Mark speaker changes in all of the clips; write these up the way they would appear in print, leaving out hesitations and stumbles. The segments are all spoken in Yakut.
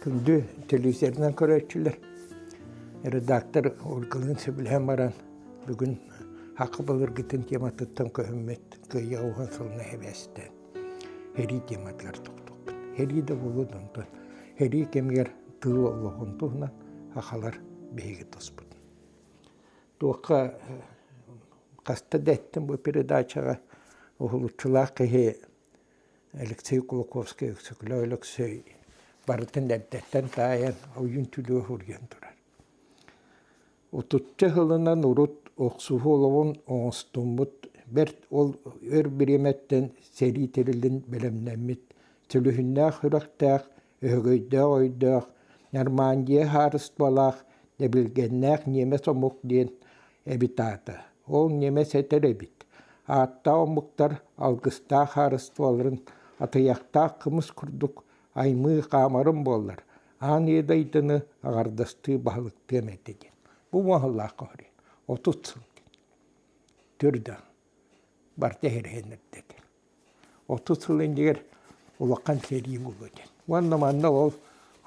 Speaker 1: Күндү телевизорынан көрөөччүлэр, редактор Ольгалыын сөбүлэһэн баран, бүгүн хакы былыргытын тематыттан көһүммүт кыайыы уһун сылына эбээстээн сэрии тематыгар тохтуохпут. Сэрии да буолуо онтон сэрии кэмигэр тыыл олоҕун туһунан сахалар биһиги туспут. Туохха хаста да эттим бу передачаҕа уһулуччулаах киһи Алексей Кулаковскай, Өксөкүлээх Өлөксөй барытын эрдэттэн таайан, ойуун түлүө суруйан турар. Отучча сылынан урут охсуһуу олоҕун оҥостуммут, бэрт ол өр бириэмэттэн сэрии тэрилин бэлэмнэммит, сүлүһүннээх сүрэхтээх, өһөгөйдөөх өйдөөх, Нормандия хаарыстыбалаах, дэбилгэннээх ньиэмэс омук диэн эбит аата. Ол ньиэмэс этэр эбит: Ааттаах омуктар алгыстаах хаарыстыбаларын атыйахтаах кымыс курдук аймыы хаамарым буоллар, аан ийэ дойдуну аҕардастыы баһылыктыам этэ диэн. Бу муоһаллаах хоһуруйан 30 сыл төрдө барыта иһирэһин эрдэтэ. 30 сыл иннигэр улахан сэрии буолуо диэн. Уонна манна ол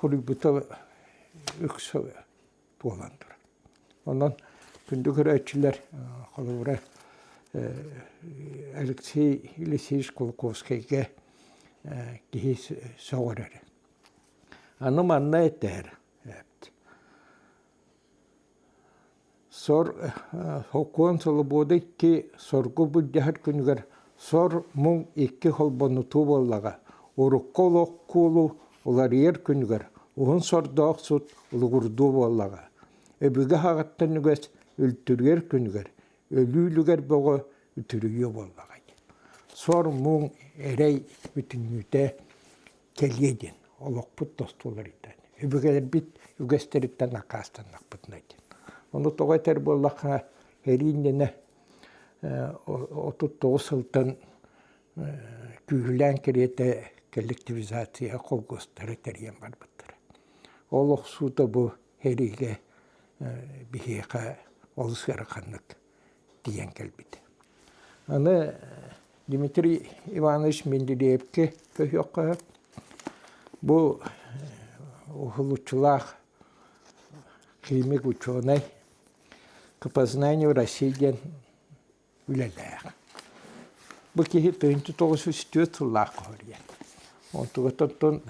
Speaker 1: суруйбута үксэ туолан турар. Онон күндү көрөөччүлэр, холобура, Алексей Елисеевич Кулаковскайга киһи сөҕөрөр. Аны манна этэр Сор сокуон солобуода икки соргу былдьаһар күнүгэр сор муҥ икки холбонутуу буоллаҕа. Урукку олох куулу уларыйар күнүгэр уһун сордоох сут улугурдуу буоллаҕа. Өбүгэ аҕаттан үгэс үлтүрүйэр күнүгэр өлүү үлүгэр бөҕө үтүрүйүө буоллаҕа диэн. Сор муҥ эрэй бүтүннүүтэ кэлиэ диэн олохпут тосту уларыйда. Өбүгэлэрбит үгэстэриттэн аккаастаннахпытына диэн. Ону тоҕо этэр буоллахха, сэрии иннинэ 39 сылтан күүһүлээн кэриэтэ коллективизация холкуостары тэрийэн барбыттара. Ол охсуута бу сэриигэ биһиэхэ олус ыараханнык тиийэн кэлбитэ. Аны Дмитрий Иванович Менделеевкэ көһүөххэ сөп. Бу уһулуччулаах химик учуонай «К познанию России» диэн үлэлээх. Бу киһи 1904 сыллаах хоһуруйар. Онтугаттан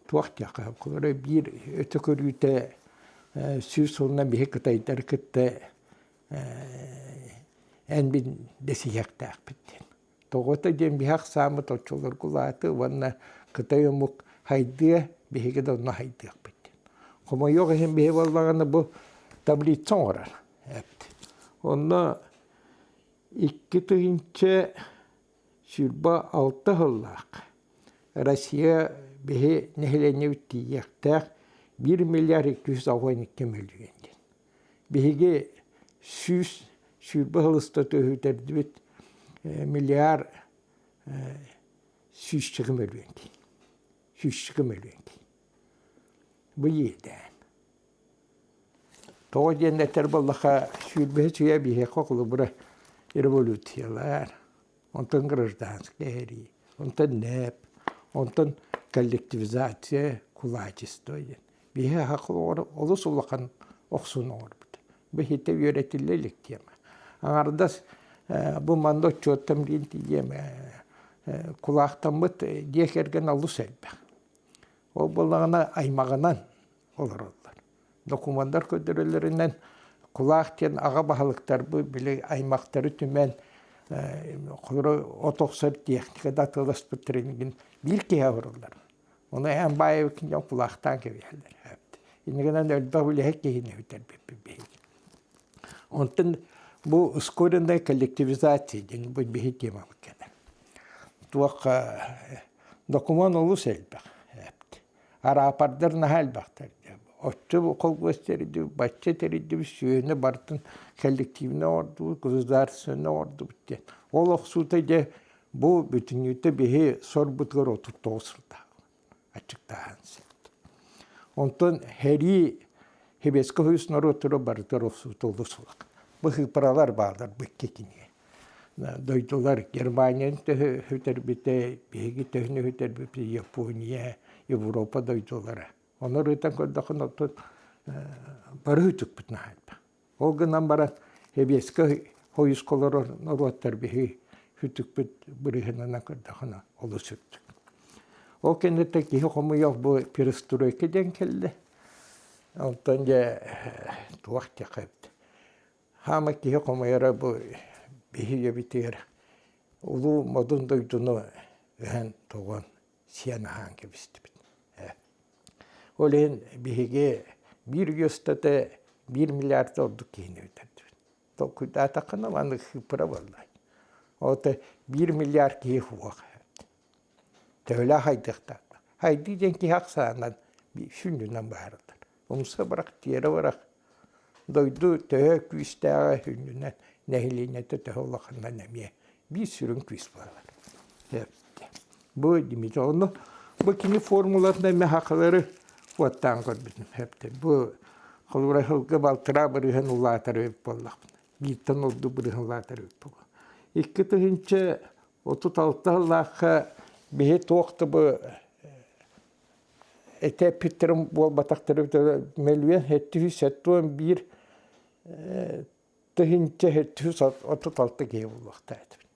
Speaker 1: туох диэххэ сөп биир өтө көрүүтэ 100 сылынан биһи кытайдары кытта эн мин дэсиһиэхтээхпит диэн. Тоҕото диэн биһи ахсааммыт оччолорго улааты уонна кытай омук хайдыа, биһиги да онно хайдыахпыт диэн. Хомойуох иһин биһи буоллаҕына бу таблица оҥорор эбит. Онно 2026 сыллаах Россия биһи нэһилиэнньэбит тиийиэхтээх 1 миллиард 282 мөлүйүөн диэн. Биһиги 120 сыл устата үтэрдибит миллиард сүүсчэкэ мөлүйүөн диэн. Сүүсчэкэ мөлүйүөн диэн. Бу иэдээн. Тоҕо диэн этэр буоллахха, сүүрбэһис үйэ биһиэхэ холобура революциялар, онтон гражданскай сэрии, онтон НЭП, онтон коллективизация, кулачество диэн. Биһи саха олус улахан охсууну оҥорбут. Бу иһитэ үөрэтиллэ илик тема. Аҥардас бу манна отчуоттан биир тиийиэм кулаахтаммыт дьиэ кэргэн олус элбэх. Ол буоллаҕына аймаҕынан олороллор. Докумуоннар көрдөрөллөрүнэн кулаах диэн аҕа баһылыктарбыт били аймахтары түмэн холобура от охсор техника да атыыласпыттарын биир киһи олороллор. Ону эн баайабыккын дьон кулаахтаан кэбиһэллэр. Инньэ гынан элбэх үлэһит киһини бүтэрбиппит биһиги. Онтон бу ускоренная коллективизация диэн бу биһи темабыт кэлэр. Туох докумуон олус элбэх. Араапардар наһаа элбэхтэр. Оччо холкуос тэрийдибит, бачча тэрийдибит, сүөһүнү барытын коллективно оҥордубут, государственно оҥордубут диэн. Ол охсуута дьэ бу бүтүннүүтэ биһи сорбутугар 39 сылтаах аччыктааһын сөп. Онтон сэрии Сэбиэскэй Союз норуоттара барытыгар охсуута олус улахан. Бу сыыппаралар бааллар бу икки кинигэ. дойдулар Германияны төһө сүтэрбитэ, биһиги төһөнү сүтэрбиппит Япония, Европа дойдулара. Ону ырытан көрдөххүнэ оттон бары үтүкпүт наһаа. Ол гынан баран Сэбиэскэй Союзка олорор норуоттар биһи сүтүкпүт бырыһынынан көрдөххүнэ олус үрдүк. Ол кэнниттэн киһи хомуйуох бу перестройка диэн кэллэ. Онтон дьэ туох диэххэ эбит. Хаама киһи хомуйара бу биһи үйэбитигэр улуу модун дойдуну ыһан тоҕон сиэн аһаан кэбистибит. Ол иһин биһиги биир үйэ устата биир миллиард ордук киһини бүтэрдибит. Толкуйдаатаххына маннык сыыппара буолла. Ол биир миллиард киһи суох. Төһөлөөх хайдыахтаах. Хайдыы диэн киһи ахсаанынан сүнньүнэн быһаарыллар. Умса бырах, тиэрэ бырах. Дойду төһө күүстээҕэ сүнньүнэн нэһилиэнньэтэ төһө улаханынан эмиэ биир сүрүн күүс буолар. Бу Дмитрий ону бу кини формулатын эмэ хахалары уоттаан көрбүтүм. Бу холобура сылга балтараа бырыһын улаатар эбит буоллахпына. Бииртэн ордук бырыһын улаатар эбит буолуо. 2036 сыллаахха биһи туох да бу этэппиттэрим буолбатахтары мөлүйүөн 771 тыһыынча 736 киһи булуохтаах этибит.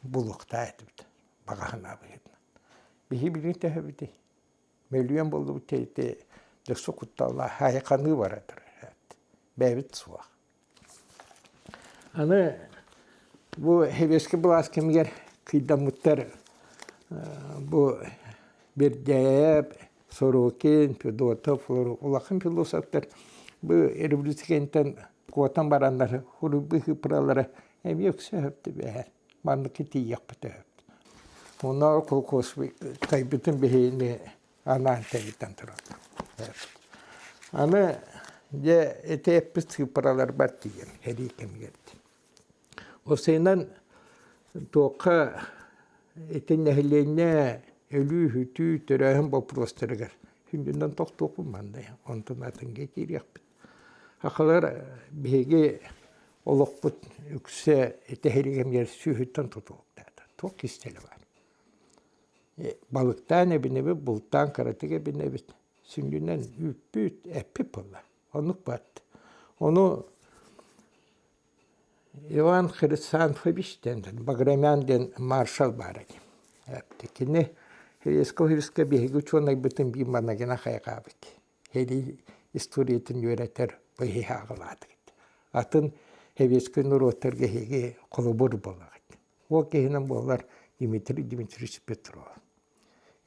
Speaker 1: Булуохтаах этибит баҕа санаа быһыытынан. Биһи билигин төһөбүтүй? Мөлүйүөн буоллубут ити дөссө кутталлаах айханыы бара турар. Бэйэбит суох. Аны бу сэбиэскэй былаас кэмигэр кыйдаммыттар бу Бердяев, Сорокин, Федотов улахан философтар бу революция кэнниттэн куотан бараннар хуруйбу сыыппаралара эмиэ үксэ сөп түбэһэр. Маннык тиийиэхпит сөп. Онно колхоз кайбытын биһигини анаан тэбитэн тураллар. Аны дьэ ити эппит сыыппараларбар тиийэн сэрии кэмигэр Осыйынан туохха ити нэһилиэнньэ өлүү-сүтүү, төрөөһүн боппуруостарыгар сүнньүнэн тохтуохпун манна онтон атынга киириэхпит. Сахалар биһиги олохпут үксэ ити сэрии кэмигэр сүөһүттэн тутулуктаата. Туох кистэлэ баар. Балыктаан эбинэбит, бултаан кыратык эбинэбит. Сүнньүнэн үүппүт, эппит буолла. Оннук баат. Ону Иван Хрисанфович диэн Баграмян диэн маршал баар этэ. Кини Советского биһиги учуонайбытын биир маннагына хайҕаабыт. Сэрии историятын үөрэтэр быһыһааҕылаатыгыт. Атын советскай норуоттарга эһиги холобур буолаҕыт. Ол киһинэн буолар Дмитрий Дмитриевич Петров.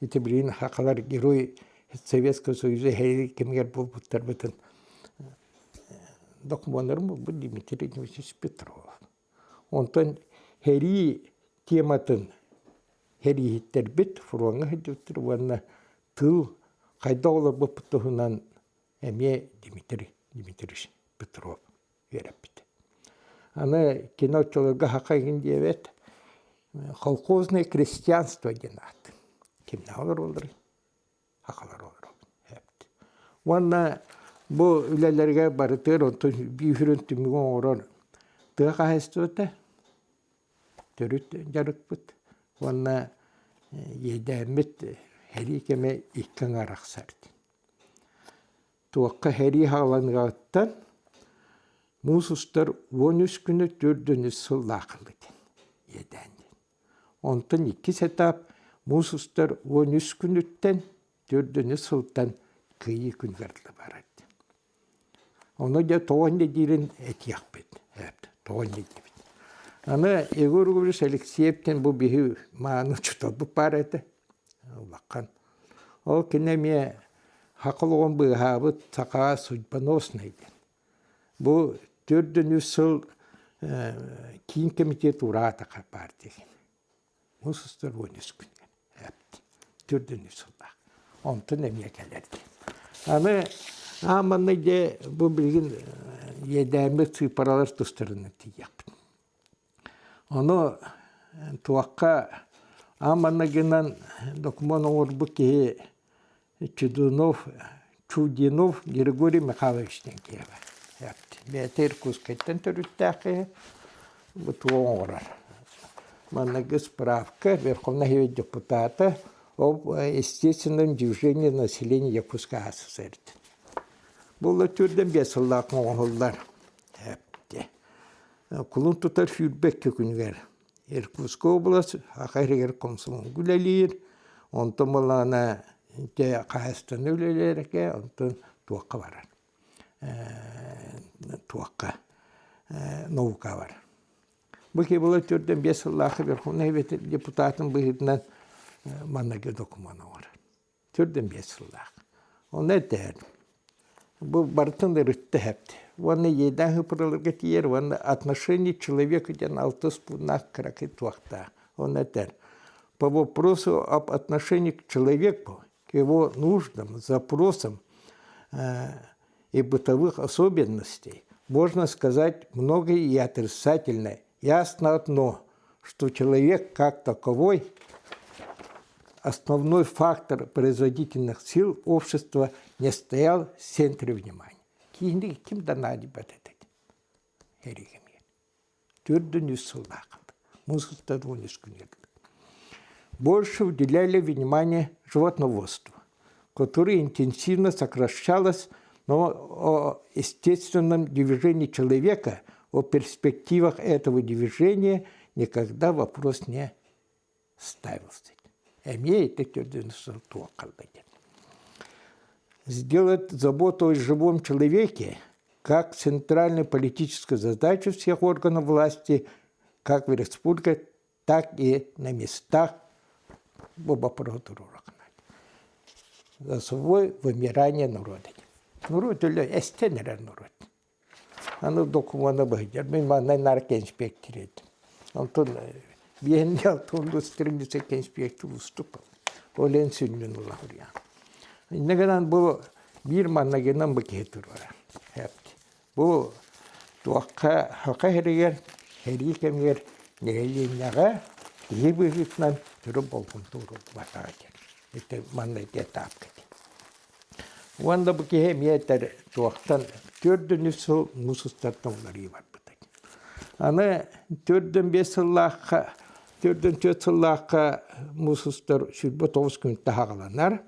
Speaker 1: Ити билигин сахалар герой Советского Союза сэрии кэмигэр буолбуттарбытын докумуоннарын булбут Дмитрий Дмитриевич Петров. Онтон сэрии тематын сэрииһиттэрбит фроҥҥа сылдьыбыттар уонна тыыл хайдах олорбуппут туһунан эмиэ Дмитрий Дмитриевич Петров үөрэппит. Аны кини оччолорго саха игин диэбэт колхозное крестьянство диэн аат. Кимнээх олороллорун сахалар олоробут. Уонна бу үлэлэргэ барытыгар онтон биир түмүгү оҥорор тыа хаһаайыстыбата төрүт дьарыкпыт уонна иэдээммит сэрии кэмэ икки аҥы арахсар. Туохха сэрии хааланыаҕыттан муус устар 13 күнү төрдүнү сыллаахылыт иэдээн диэн. Онтон иккис этап муус устар 13 күнүттэн төрдүнү сылтан кыайыы күнүгэр барар диэн. Ону дьэ тоҕо инньэ диирин этиэхпит. Тоҕо инньэ диибит. Аны Егор Егорович Алексеев диэн бу биһи мааны учууталбыт баар этэ. Улахан. Ол кини эмиэ саха олоҕун быыһаабыт сахаҕа судьбоносный диэн. Бу төрдүнү сыл киин комитет ураатаха партия Муус устар 13 күн төрдүнү сыллаах. Онтон эмиэ кэлэр диэн. Аны аан манна дьэ бу билигин иэдээммит сыыппаралар тустарынан тиийиэхпит. Ону туохха аан маннагынан докумуон оҥорбут киһи Чудунов, Чудинов Григорий Михайлович диэн киһи бэйэтэ Иркутскайтан төрүттээх киһи. Бу тугу оҥорор? Манныгы справка Верховный Совет депутата об естественном движении населения Якутска СССР. Була түрдэн биэс сыллаах оҥоһуллар. Кулун тутар сүүрбэккэ күнүгэр Иркутскай область Саха сиригэр комсомолга үлэлиир, онтон былаана дьэ хаһаайыстыбаны үлэлиир онтон туохха барар туохха наука бар. Бу киһи төрдөн биэс сыллаах Верховнай Совет депутатын быһыытынан манныгы докумуон оҥорор. Төрдөн биэс сыллаах. Онно этээр Бу барытын ырытта эһэпт. Уонна иэдээн ыпыраларга тиийэр уонна отношение человека диэн алтыс пууннаах кыракый туохтаах. Онно этэр по вопросу об отношении к человеку, к его нуждам, запросам и бытовых особенностей можно сказать многое и отрицательное. Ясно одно, что человек как таковой основной фактор производительных сил общества не стоял в центре внимания. Киһини ким да наадыйбат этэ. Эригимиэн. Төрдүн үс сыллаах. Музыкта үс күн Больше уделяли внимание животноводству, которое интенсивно сокращалось, но о естественном движении человека, о перспективах этого движения никогда вопрос не ставился. Эмиэ ити төрдүн сыл Сделать заботу о живом человеке как центральную политическую задачу всех органов власти, как в республике, так и на местах бу боппуруоһу За собой вымирание народа. Норуот өлө эстэн эрэр норуот. Аны докумуона быһыйар. Мин манна наркоинспектор этим. Онтон биэһин алтын страница инспектор устук. Ол эн сүнньүн улаһырыйан. Иннэ гынан бу биир маннагынан бу киһи туруора. Бу туохха саха сиригэр сэрии кэмигэр нэһилиэнньэҕэ киһи быһыытынан төрүт болҕомто ууруллубатаҕа диэн. Ити манна ити этапка диэн. Уонна бу киһи эмиэ этэр туохтан төрдүн үс сыл муус устартан уларыйыы барбыта. Аны төрдүн биэс сыллаахха төрдүн түөрт сыллаахха муус устар 29 күн таһаҕаланар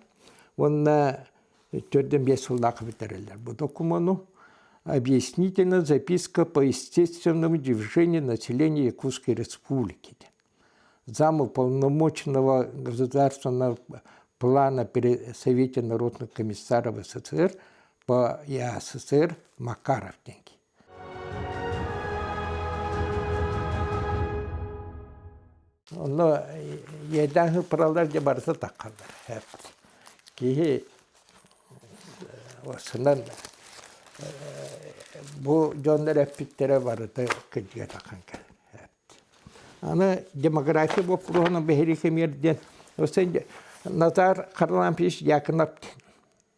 Speaker 1: уонна төрдүн биэс сыллаахха бүтэрэллэр. Бу докумуону объяснительная записка по естественному движению населения Якутской Республики. Зам уполномоченного государственного плана при Совете народных комиссаров СССР по ЯССР Макаров деньги. Онно иэдээн ыпыраллар дьэ барыта таххаллар. Киһи сынан бу дьоннор эппиттэрэ барыта кырдьыга таххан кэлэр. Аны демография боппуруоһунан биһиги кэмиэр диэн Назар Харлампьевич Дьяконов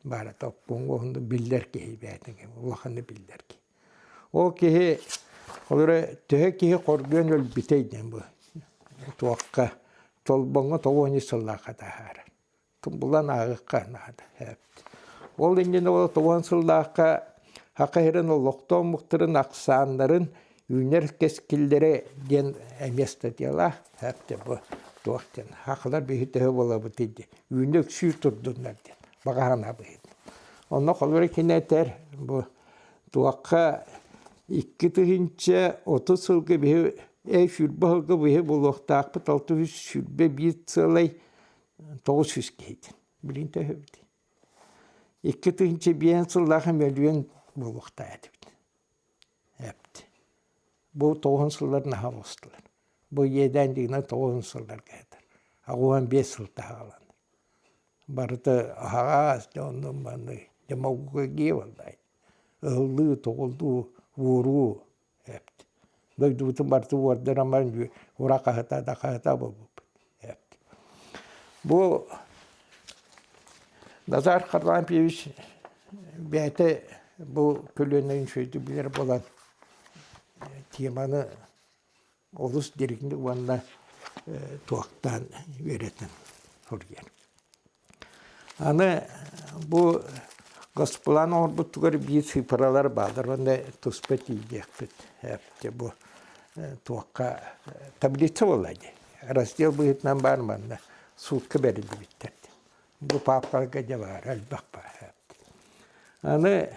Speaker 1: баара топпуҥ биллэр киһи бэйэтин улаханнык биллэр киһи. Ол киһи холобура төһө киһи хоргуйан өлбүтэй диэн бу туохха Чолбоҥҥо тоҕус сыллаахха таһаарар. Тумбулан ааҕыахха наада. Ол иннинэ ол тоҕус сыллаахха Саха сирин олохтоох омуктарын ахсааннарын үүнэр кэскиллэрэ диэн эмиэ статьялаах. Бу туох диэн сахалар биһи төһө буолабытый диэн үүнэ үксүү турдуннар диэн баҕа санаа быһыытынан. Онно холобура кини этэр бу Туохха 2030 сылга биһи 20 сылга биһи буолуохтаахпыт 621 сыалай 900 киһитин. Билин төһөбүт. 2005 сыллаах мөлүйүөн буолуохтаах этибит. Эпт. Бу тоҕуһун сыллар наһаа оҕустулар. Бу иэдээн дигинэн тоҕуһун сылларга этэр. Аҕуһан биэс сыл таһаҕаланар. Барыта аһаҕас дьоннум маннык демагогия буоллай. Ыһыллыы, тоҕуллуу, уоруу эпт. Дойдубутун барыта уордаран баран ура хаһыта да хаһыта буолбуппут эпт. Бу Назар Харлампьевич бэйэтэ бу көлүөнэ үчүгэйдик билэр буолан теманы олус дириҥник уонна туохтаан үөрэтэн суруйар. Аны бу госплан оҥорбуттугар биир цифралар бааллар уонна туспа тиийиэхпит. Бу. Туохха таблица буолла дии. Раздел быһыытынан баар манна суукка бэриллибиттэр. Бу паапкаларга дьэ баар, элбэх баар. Аны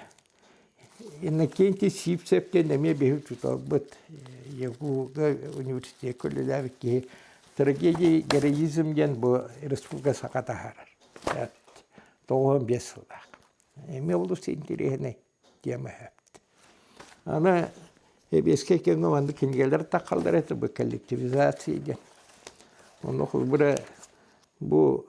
Speaker 1: Иннокентий Сивцев диэн эмиэ биһи учууталбыт ЯГУ-га университекка үлэлээбит киһи трагедия героизм диэн бу республика саха таһаарар. 95 сыллаах. Эмиэ олус интэриэһинэй тема Аны сэбиэскэй кэмҥэ маннык кинигэлэр таххаллар этэ бу коллективизация диэн. Онно холобура бу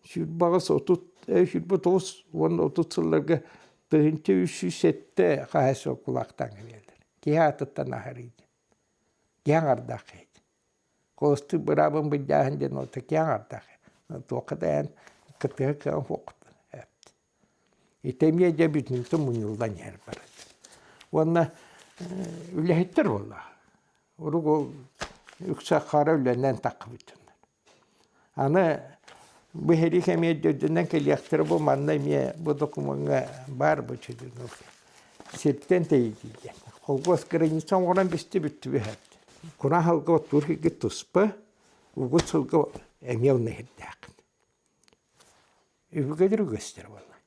Speaker 1: 28 30 29 уонна 30 сылларга 1307 хаһаайыстыба кулаахтаан кэлэллэр. Киһи аатыттан аһарыы диэн. Киһи аҥардаах киһи. Холостук быраабын былдьааһын диэн ол киһи аҥардаах. Туохха да эн кыттыһа кыаҕын суоххут. Ити эмиэ дьэ бүтүнүттэн мунньуллан иһэр барар. Уонна үлэһиттэр буолла. Урук ол үксэ хара үлэнэн таххыбыт дьоннор. Аны бу сэрии кэмигэр дьөрдөнөн кэлиэхтэрэ бу манна эмиэ бу докумуоҥҥа баар бу сиртэн тэйитии диэн. Холкуос граница оҥорон бистэ бүттүбүт. Кураан сылга оттуур сиргит туспа, угут сылга эмиэ онно иһирдээххин. Үбүгэлэр үгэстэр буолла.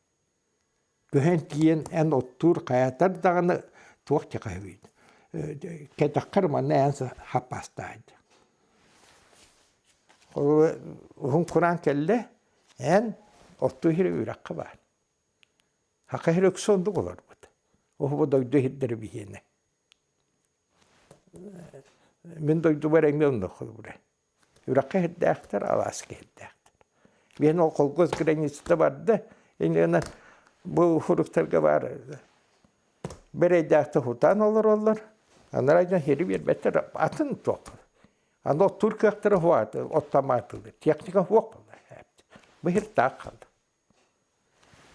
Speaker 1: Көһөн тиийэн эн оттуур хайатар даҕаны туох чахаһыгый кэтэххэр манна эн хаппаастаһыйда. Уһун кураан кэллэ, эн оттуу иһирэ үрэххэ баар. Хака иһирэ өксө оннук олорбут. Оһубу дойду иһирдэрэ биһиэнэ. Мин дойдубар эмиэ оннук холобура. Үрэххэ иһирдээхтэр, алааска иһирдээхтэр. Биһиэн ол холкуос границата барда, инньэ бу фруктарга баар бэрэйдээхтэр хутаан олороллор, анараа дьон сири биэрбэттэр, атын туох. Аны оттуур кыахтара суох, оттомаатылар, техника суох буолла. Бу сир таах хаалла.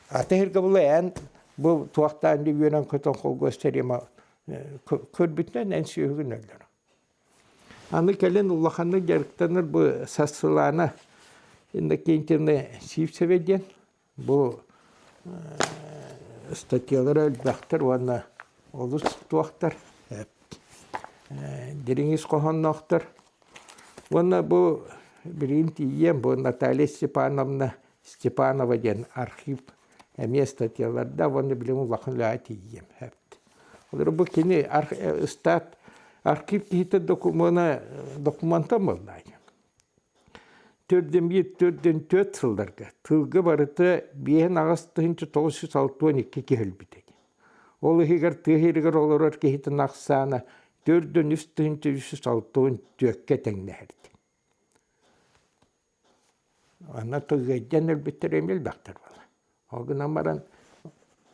Speaker 1: Аты сиргэ була эн бу туохтаан үөрэн көтөн холкуос тэрима көрбүтүнэн эн сүөһүгүн өллөр. Аны кэлин улаханнык дьарыктанар бу Сассылаана Иннокентьевна Сивцева диэн бу статьялара элбэхтэр уонна олус туохтар дириҥ ис хоһоонноохтор. Уонна бу билигин тиийиэм бу Наталья Степановна Степанова диэн архив эмиэ статьяларда уонна билигин улахан үлэҕэ тиийиэм Олору бу кини ыстаат архив киһитэ докумуона докумуонтан буолла. Төрдүн биир төрдүн түөрт сылларга тылга барыта 58 962 киһи өлбүтэ. Ол иһигэр тыа иһигэр олорор киһитин ахсаана төрдүн үс тыһыынча 364-кэ тэҥнэһэрди. Онно тылгыйдан өлбүттэр эмиэ элбэхтэр буолар. Ол гынан баран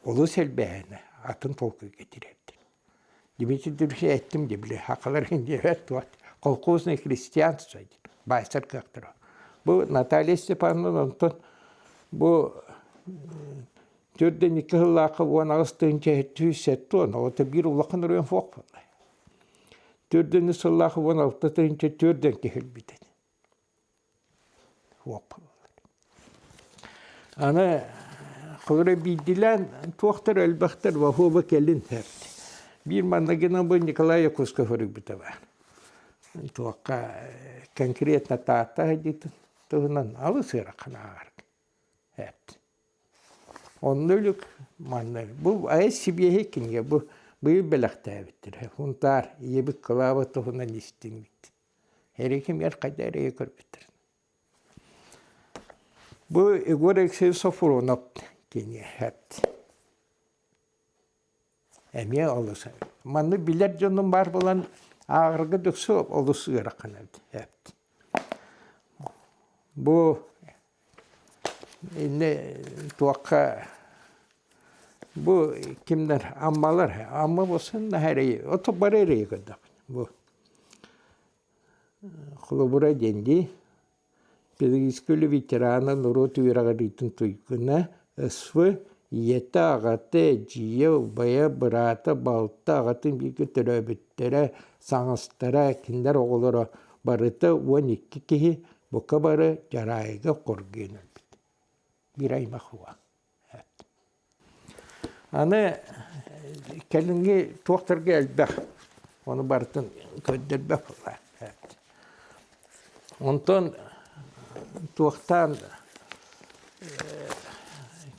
Speaker 1: олус элбээһинэ атын толкуйга тириэрдэр. Дмитрий Дмитриевич эттим дии били сахалар диэбэт туох колхозное христианство диэн баайсар кыахтара. Бу Наталья Степановна онтон бу төрдөн икки сыллаахха 18 тыһыынча 770 оҕото биир улахан оройуон суох буолла. Төрдөн үс сыллаах 16 тыһыынча төрдөн киһи өлбүт этэ. Аны холобура биирдиилээн туохтар элбэхтэр баһуоба кэлин Биир манныгынан бу Николай Якутскай хоруйбута баар. Туохха конкретно Таатта сылдьыытын туһунан алыс ыарахан ааҕар эт. Онно үлүк манна бу айа сибиэһэй кинигэ бу быйыл бэлэхтээбиттэр. Хунтаар ийэбит Кылааба туһунан истиҥмит. Эрикимигэр хайда эрэйи көрбүттэр. Бу Егор Алексеевич Софронов киниэхэт эмиэ олус маннык билэр дьонум баар буолан ааҕарга дөксө олус ыарахан эбит. Бу инне туохха бу кимнэр Аммалар Амма болсын наһаа эрэйи ото бары эрэйи көрдөхпүн бу Холобура диэн дии, педагогическай үлэ ветерана, норуот үөрэҕириитин туйгуна, СВ ийэтэ, аҕата, эдьиийэ, убайа, быраата, балта, аҕатын бииргэ төрөөбүттэрэ, саҥастара, кинилэр оҕолоро барыта 12 киһи бука бары Дьараайга хоргуйан өлбүт. Биир аймах уол. Аны кэлиҥҥи туохтарга элбэх. Ону барытын көрдөрбөт буолла. Онтон туохтаан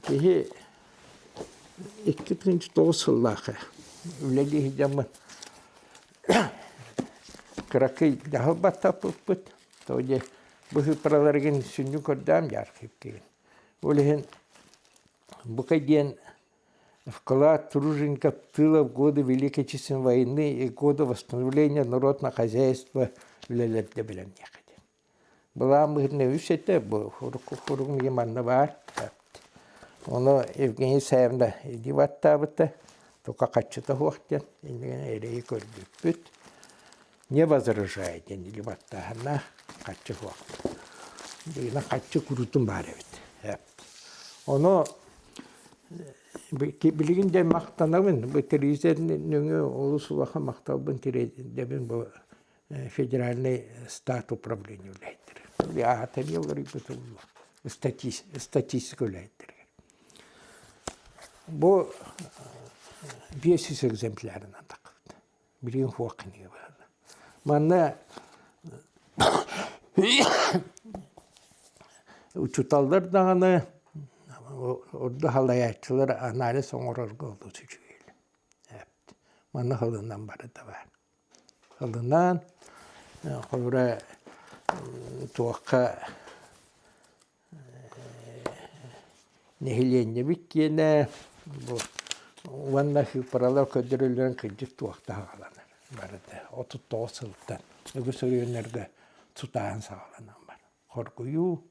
Speaker 1: киһи 2009 сыллаахха үлэлии сылдьаммын кыракый дьаһал баттаппыппыт. То дьэ быһыыппараларыгын сүнньүн көрдөөн дьэ архивкыгын. Ол иһин бука диэн Вклад тружеников тыла в годы Великой Отечественной войны и годы восстановления народного хозяйства үлэлэргэ бэлэмниэххэ диэн. Былаан быһыытынан үс этэ, бу хуругум манна баар. Ону Евгений Саевна илии баттаабыта, тука хаччыта суох диэн иннигин эрэйи көрбүппүт. Не возражает диэн илии баттааһыннаах хаччы суох. Дьиҥинэн хаччы куруутун баар эбит. Ону билигин дьэ махтанабын бу телевизор нөҥүө олус улахан махталбын тириэрдэбин бу федеральный стат управление үлэһиттэрэ. Аата эмиэ уларыйбыта буолуо. Статистика үлэһиттэригэр. Бу 500 экземплярынан таххыбыт. Билигин суох кинигэ баһана. Манна учууталлар даҕаны ордук салайааччылар анализ оҥорорго олус үчүгэй. Манна ылынан барыта баар. Ылынан, холобура туохха Нэһилиэнньэбит киэнэ бу уонна сыыппаралар көрдөрөллөрүн кырдьык туохта саҕаланар барыта 39 сылтан үгүс оройуоннарга сутааһын саҕаланан барар. Хоргуйуу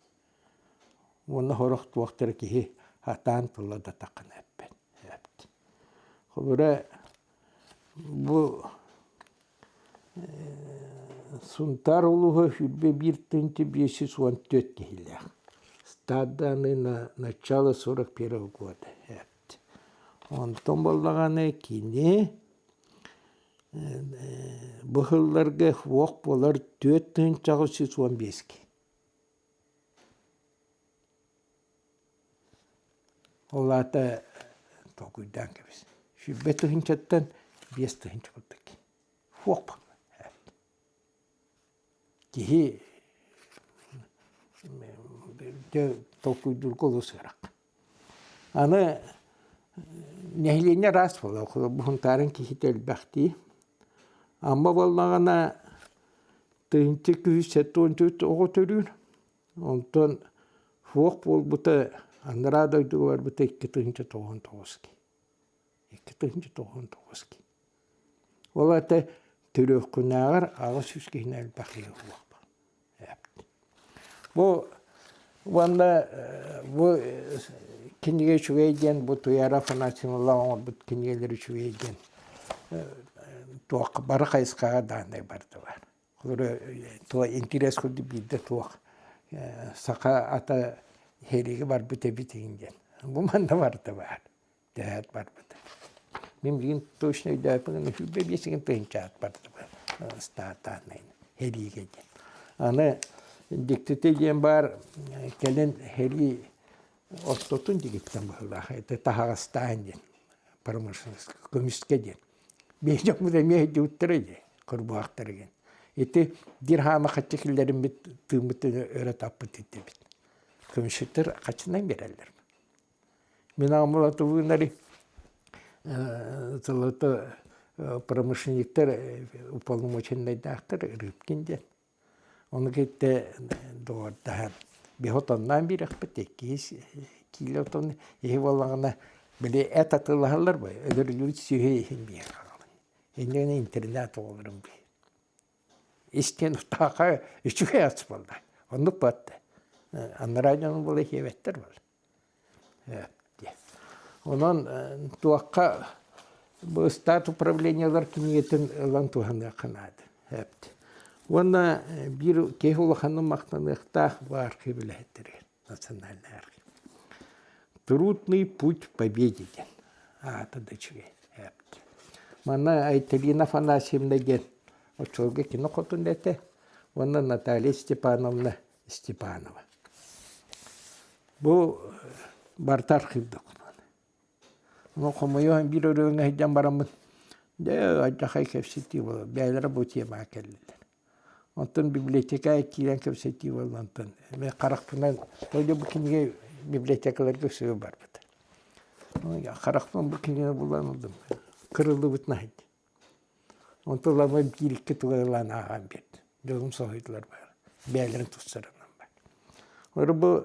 Speaker 1: уонна сорох туохтара киһи сатаан тыла да таххына эппэт. Холобура бу Сунтаар улууһа 21 514 киһилээх. Стаданы на начало 41 года эпт. Онтон буоллаҕына кини бу сылларга уох буолар 4815 киһи. Ол аата толкуйдаан кэбис. 20 тыһыынчаттан 5 тыһыынча курдук. Суох Киһи толкуйдуурга олус ыарахан. Аны нэһилиэнньэ араас буолар. Бу Һунтаарын киһитэ элбэх дии. Амма буоллаҕына 1174 оҕо төрүүр. Онтон суох буолбута анараа дойдуга барбыта 2099 киһи. 2099 киһи. Ол аата төрүөххүнээҕэр 800 киһини элбэх киһи суох Бу уонна бу кинигэ үчүгэй диэн бу Туйаара Афанасьевна оҥорбут кинигэлэр үчүгэй диэн туох бары хайысхаҕа дааннай бардылар. Туох интэриэс курдук биирдэ туох саха ата сэриигэ барбыт эбит игин диэн. Бу манна барыта баар. Дэһээт барбыта. Мин билигин точно өйдөөппүн 25 тыһыынча ат барда ыстаатааннайын сэриигэ диэн. Аны дьиктитэ диэн баар кэлин сэрии ортотун дьигиттэн быһыылаах это таһаҕастаан диэн промышленность көмүскэ диэн. Биһи дьоммут эмиэ өйдүүттэрэ дии курбуһахтар диэн. Ити биир хаама хаччы киллэриммит тыыммыт өрө таппыт итибит. Көмүсчүттэр хаччынан биэрэллэр. Мин аҕам Латвынари золото промышленниктар уполномоченнайдаахтар Рыбкин диэн. Ону кытта доҕордоһон биһи отонноон биэрэхпит иккиһис киилэ отон иһи буоллаҕына били эт атыылаһаллар бу өлөрүллүбүт сүөһү иһин биһиэхэ хаалан. Инньэ интернат оҕолорун биһи. Истиэн утааха үчүгэй ас буолла. Оннук буолла. Анараа дьону буола иһиэбэттэр буолла. Онон туохха бу ыстаат управлениелар кинигэтин ылан туһаныахха наада. Уонна биир киһи улаханнык махтаныахтаах бу архив үлэһиттэригэр, национальный архив. Трудный путь к победе диэн аата да үчүгэй. Манна Айталина Афанасьевна диэн оччолорго кино хотун этэ уонна Наталья Степановна Степанова. Бу барыта архив докумуона. Ону хомойуон биир өрөөҥҥө сылдьан бараммын. Дьэ, алдьархай кэпсэтии буолар. Бэйэлэрэ бу темаҕа кэллилэр. Онтон библиотекаҕа киирэн кэпсэтии буолла онтон мин харахпынан тоҕо бу кинигэ библиотекаларга сыа барбыта. Харахпын бу кинигэни булан ыллым. Кырыллыбытын аһыйда. Онтон ылан биир-икки тылы ылан ааҕан биэрдим. Дьонум соһуйдулар бары. Бэйэлэрин тустарынан бар. Олору бу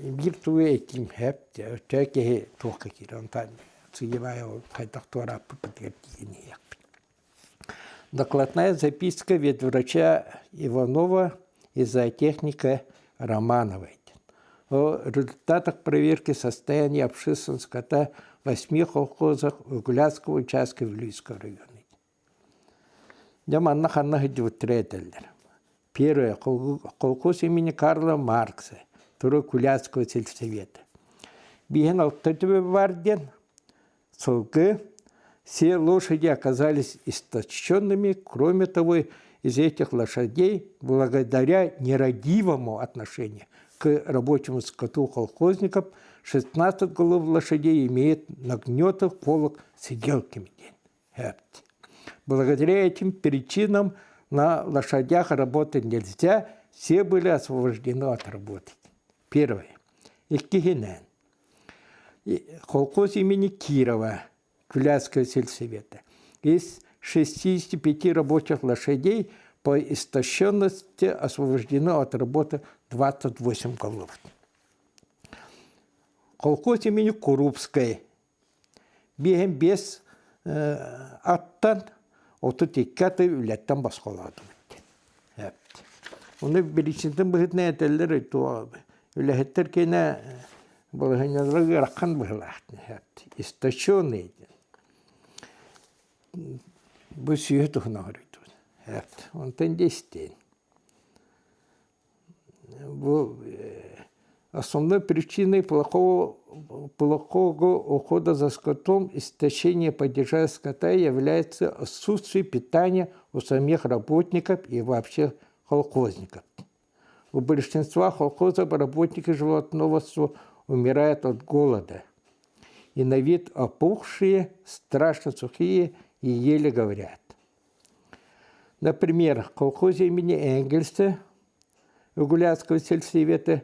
Speaker 1: биир тугу этиим сөп өттөө киһи туохха киирэр онтон сыыйа ол хайдах туорааппыппытыгар тиийэн иһиэхпит. Докладная записка ветврача Иванова и зоотехника Романовой. О результатах проверки состояния общественного скота в восьми колхозах Углядского участка Вилюйского района. Дьэ манна ханна сылдьыбыттара этэллэр. Первое. Колхоз имени Карла Маркса, второй Кулятского сельсовета. Биһин алта төбө бар диэн сылгы все лошади оказались истощенными, кроме того, из этих лошадей, благодаря нерадивому отношению к рабочему скоту колхозников, 16 голов лошадей имеет нагнетов полок с иделками. Благодаря этим причинам на лошадях работать нельзя, все были освобождены от работы. Первое. Иккиһинэн. Колхоз имени Кирова, Кулятского сельсовета. Из 65 рабочих лошадей по истощенности освобождено от работы 28 голов. Колхоз имени Курупской Биэһин биэс аттан 32 аты үлэттэн босхолоотум диэн. Ону биричинтэн быһыытынан этэллэр үлэһиттэр киэнэ балаһыанньалара ыарахан быһыылаах истощенные диэн. Бу сүөһү туһунан хоруйдубут. Онтон дьэ истиэн. Бу основной причиной плохого, плохого ухода за скотом, истощение падежа скота является отсутствие питания у самих работников и вообще колхозников. У большинства колхозов работники животноводства умирают от голода. И на вид опухшие, страшно сухие и еле говорят. Например, в колхозе имени Энгельса Угулятского сельсовета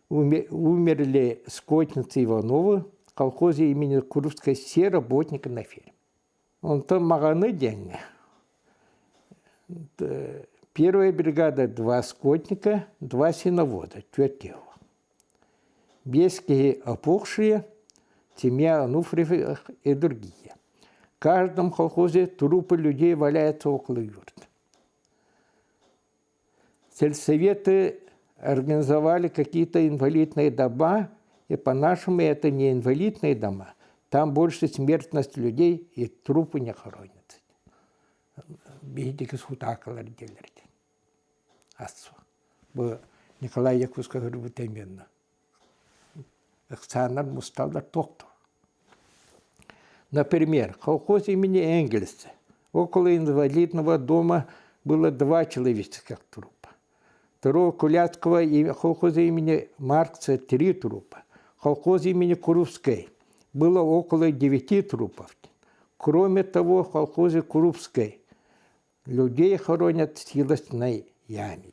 Speaker 1: умерли скотницы Ивановы, в колхозе имени Курской все работники на ферме. Онтон Маҕаны диэҥҥэ первая бригада два скотника, два свиновода, түөрт киһи. Биэс киһи опухшие, семья Ануфриевых и другие. В каждом колхозе трупы людей валяются около юрт. Сельсоветы организовали какие-то инвалидные дома, и по-нашему это не инвалидные дома. Там больше смертность людей и трупы не хоронятся. Биһиги сутаакалар диэллэр Ас бу Николай Якутска көрбүт именно. Ыксааннар мусталлар туохтур. Например, колхоз имени Энгельса. Около инвалидного дома было два человеческих трупа. Второго Кулятского колхоза имени Маркса три трупа. Колхоз имени Курупской было около девяти трупов. Кроме того, в колхозе Курупской людей хоронят в силосной яме.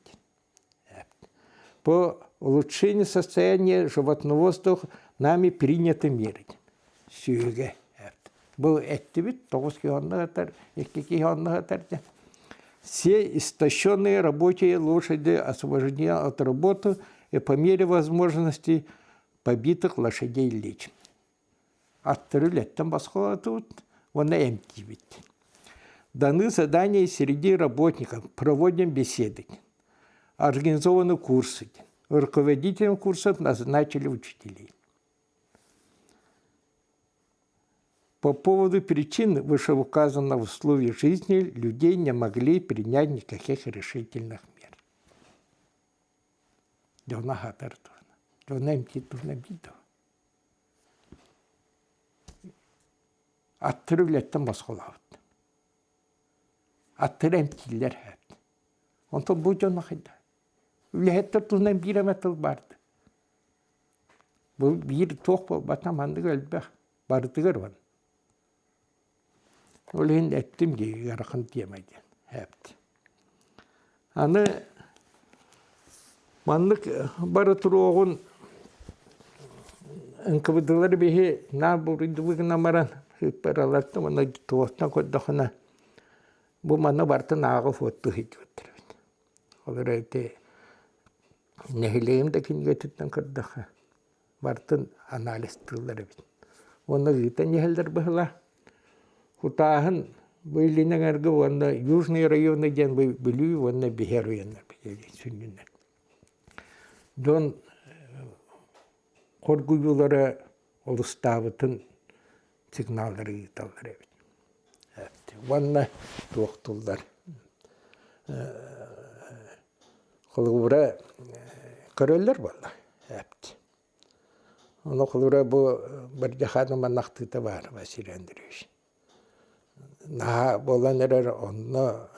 Speaker 1: По улучшению состояния животноводства нами приняты меры. Сүөгэ. Бу эттибит тоҕус киһи онно сытар, икки киһи онно сытар диэн. Все истощенные рабочие лошади освобождены от работы и по мере возможности побитых лошадей лечим. Аттары үлэттэн босхолотубут уонна эмтиибит. Даны задания среди работников, проводим беседы. Организованы курсы. Руководителем курсов назначили учителей. По поводу причин вышеуказанных условий жизни людей не могли принять никаких решительных мер. Дьоно аһатар туһунан. Дьоно эмтиир туһунан биир да. Аттары үлэттэн босхолообут. Аттары эмтииллэр эбит. Онтон бу дьоно хайда? Үлэһиттэр туһунан биир эмэ тыл баар да. Бу биир туох буолбата маннык элбэх барытыгар бар. Ол иһин эттим дии ыарахан тиэмэ диэн эпт. Аны маннык бары туруоҕун НКВД-лар биһи наар буруйдубут гынан баран сыыппаралартан уонна туохтан көрдөххүнэ бу манна барытын ааҕа суоттуу сылдьыбыттар эбит. Ол эрэ ити нэһилиэгим да кинигэтиттэн көрдөххө барытын анализтыыллар эбит. Уонна ыытан иһэллэр быһыылаах. Хутааһын бу Илин эҥэргэ уонна Южный районы диэн бу Бүлүү уонна Биһи оройуоннар сүнньүнэн. Дьон хоргуйуулара олустаабытын сигналлары ыыталлар эбит. Уонна туохтуллар Холобура, көрөллөр буолла эпт. Ону холобура бу Бардьахааны маннахтыыта баар Василий Андреевич. Наһаа буолан эрэр онно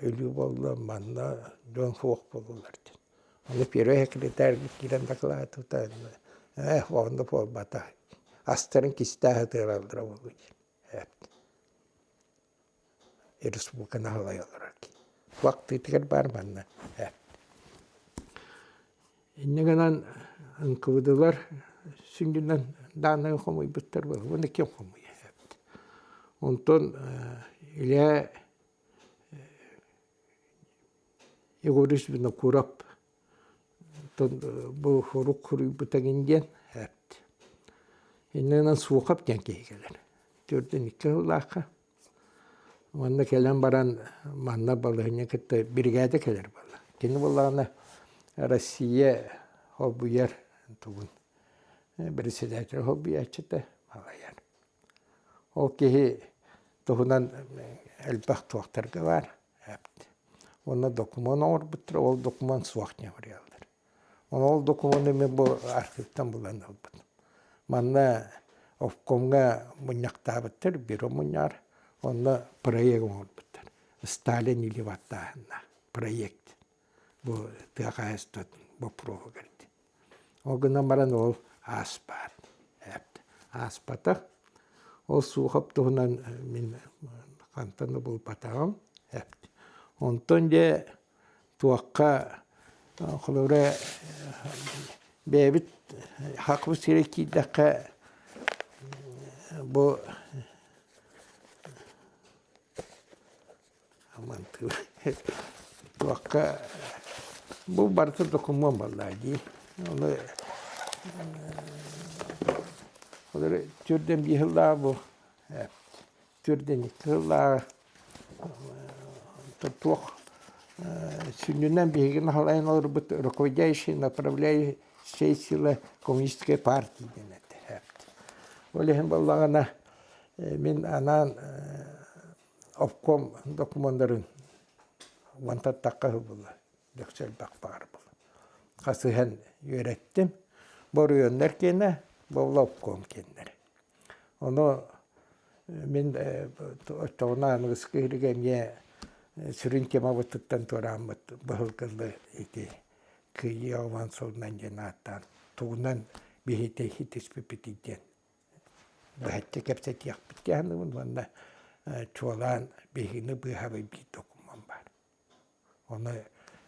Speaker 1: өлүү буолла, манна дьон суох буоллулар диэн. Ону первый секретарь киирэн дакылаатыта ээ онно буолбата. Астарын кистээһи тыыраллара буолуо диэн. Эпт. Республиканы аһылай олорор киһи. Вахтыытыгар баар манна. Инньэ гынан НКВД-лар сүнньүнэн дааннайын хомуйбуттар уонна ким хомуйа Онтон Илья Егорович Винокуров бу хорук хоруйбута эҥин диэн Инньэ гынан Суохап диэн киһи кэлэр. 42 сыллаахха Уонна кэлэн баран манна балаһыанньа кытта биригээдэ кэлэр буолла. Кини буоллаҕына Россия холбуйар тугун председатель холбуйааччыта балайар. Ол киһи туһунан элбэх туохтарга баар. Уонна докумуон оҥорбуттара, ол докумуон суох ньамырыйаллар. Ол докумуону мин бу архивтан булан ылбытым. Манна обкомҥа мунньахтаабыттар, бюро мунньаҕар, онно проект оҥорбуттар. Сталин или баттааһынна проект бу тыа хаһаайыстыбатын боппуруоһугар диэн. Ол гынан баран ол ааспат. Ааспатах. Ол Суухап туһунан мин хантан да булбатаҕым. Онтон дьэ туохха холобура бэйэбит хакыбыт сирэ киирдэххэ бу туохха бу барыта докумуон буоллаҕа дии ону холобура төрдөн биир сыллааҕы бу төрдөн икки сыллааҕы туох сүнньүнэн биһигини халайан олорбут руководящий направляющая сила коммунистической партии диэн этэ. Ол иһин буоллаҕына мин анаан обком докумуоннарын уонтаттахха буолла дөксө элбэх баар буолла. Хасыһан үөрэттим. Боруйоннар киэнэ, буолла обком киэннэрэ. Ону мин оччоҕуна аныгыскы иһиригэ эмиэ сүрүн темабытыттан туорааммыт быһылгылы ити Кыайыы аҕабаан сылынан диэн ааттаан тугунан биһиги хитиспиппитий диэн быһаччы кэпсэтиэхпит дии саныыбын уонна чуолаан биһигини быыһабый биир докумуон баар. Ону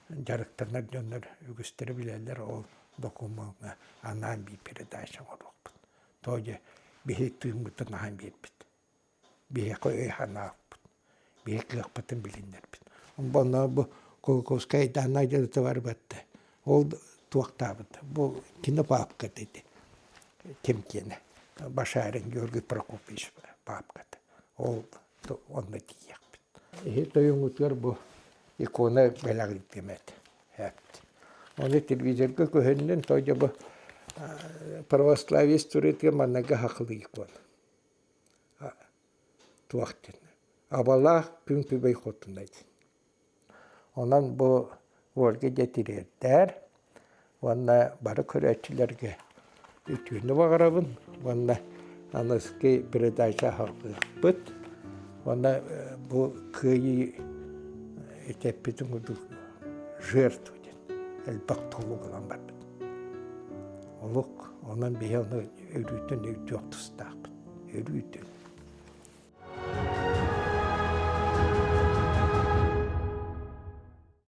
Speaker 1: дьарыктанар дьоннор үгүстэрэ билэллэр, ол докумуоҥҥа анаан биир передача оҥоруохпут. Тоҕо диэ биһи тыыммытын аһан биэрбит. Биһиэхэ өй-санааппыт, биһи кыахпытын билиннэрбит. Онно бу Кулаковскай даннай дьарыта барбатта. Ол туохтаабыт. Бу кино папката ити. Ким киэнэ? Башарин Георгий Прокопьевич папката. Ол онно тиийиэхпит. Иһи тойоҥҥутугар бу икона бэлэҕирдим этэ. Ону телевизорга көһүннүн, той бу православие историятыгар манныгы хахылыы икона. Туох диэн абалаах күн күбэй хотуна диэн. Онон бу Ольга дьэ тириэрдээр уонна бары көрөөччүлэргэ үтүөнү баҕарабын уонна аныгыскы передача аһарбыппыт уонна бу кыайыы этэппитин курдук жертва диэн элбэх толук ылан барбыт. Олук онон биһи ону өрүүтүн өйдүөх тустаахпыт. Өрүүтүн.